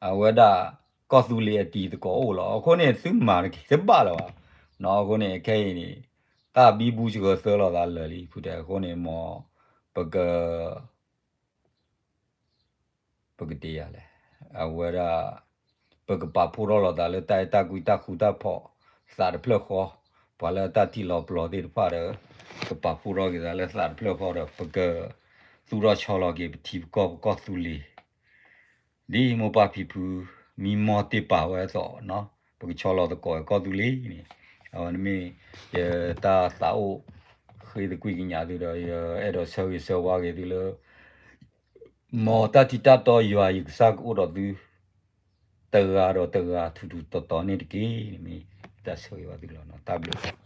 အဝဲဒၣ် ကီၢ်သူလ့ၤအတံၤသကိးအိၣ်လီၤ. အဃိန့ၣ် သုမၤတက့ၤတဘၣ်လၢၤဘၣ်. အဃိန့ၣ် ခဲအံၤန့ၣ် တၢ်ဘံဘူစဃၢၤသၢလိာ်သးလၢာ်လံ ဖုတဲ. အဃိန့ၣ် မ်ပက ပကတဲယၤလဲၣ်, အဝဲဒၣ် ပကပာ်ဖှိၣ်ထီၣ်လိာ်သးလၢတၢ်အဲၣ်တၢ်ကွံတၢ်ဃူတၢ်ဖိး သးတဖျၢၣ်ဃီ, ပှၤလၢတၢ်ထံၣ်လီၤပျီၤသ့ၣ်တဖၣ်ဒီး ကပာ်ဖှိၣ်ထီၣ်က့ၤသးလၢသးတဖျၢၣ်ဃီဒီး ပက သူၣ်ထီၣ်ဆီလီၤက့ၤပထံပကီၢ်ပကီၢ်သူလ့ၤ ဒ်မိၢ်ပၢ်ဖံဖု မံမီၢ်တ့ၢ်ပာ်ဝဲအသိးနီၤ, ပကဆီလီၤသကိးကီၢ်သူလ့ၤန့ၣ်, အဝဲန့ၣ်မ့ၢ် ယတၢ်သးအိၣ် ဃ့သကွံၢ်ကညးသုဒီး ယအဲၣ်ဒိးဆၢဂ့ၤဆၢဝါက့ၤသုလၢ မ်တၢ်ထံးတၢ်တီယွၤယကစၢ်ကအိၣ်ဒီးသု တဂၤဒီးတဂၤထူးထူးတီၤတီၤန့ၣ်တက့ၢ်. မ့ၢ်တၢ်ဆၢဂ့ၤဘၣ်သုလီၤနီၤ, တၢ်ဘျုး